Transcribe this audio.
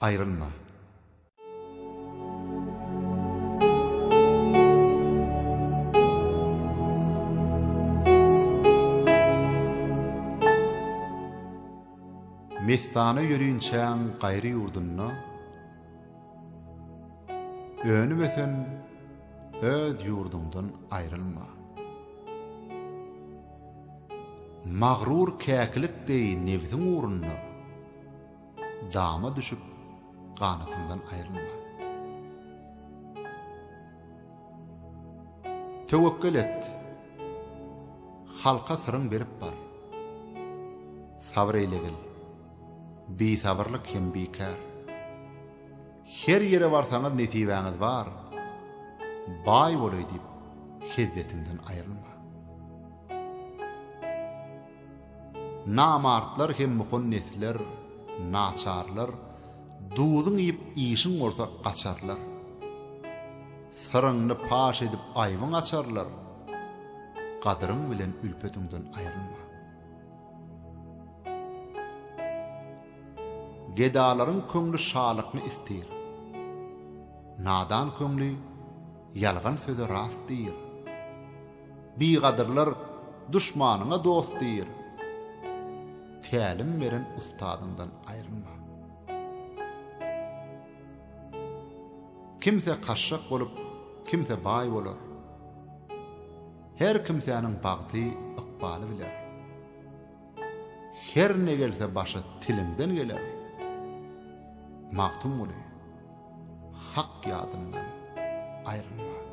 Aýrylma. Messana ýörinçäň gaýry ýurdunda, Önüp-ösen öz ýurduňdan aýrylma. Magrur käkilik deý nebsiň ugrunda, Dama düşüp, ganatyňdan aýrylma. Töwekgel et, halka syryň berip bar. Sabyr eýlegil, bisabyrlyk hem bikär. Her ýere barsaňyz nesibäňiz bar, Baý bolaý diýip, hezzetiňden aýrylma. Namartlar hem muhannesler, naçarlar, Duzuň iýip işiň bolsa gaçarlar. Syryňny paş edip aýbyň açarlar, Gadyryň bilen ülpetiňden aýrylma. Gedalaryň köňli şalykny istyr. Nadan köňli ýalgan söze rast diýr. Bigadyrlar duşmanyňa dost diýr. Tälim beren ustadyňdan aýrylma. Kimse kaşşak bolup, kimse baý bolar. Her kimsäniň bagty ykbaly biler. Her ne gelse başa tiliňden geler. Magtymguly, Hak ýadyndan aýrylma.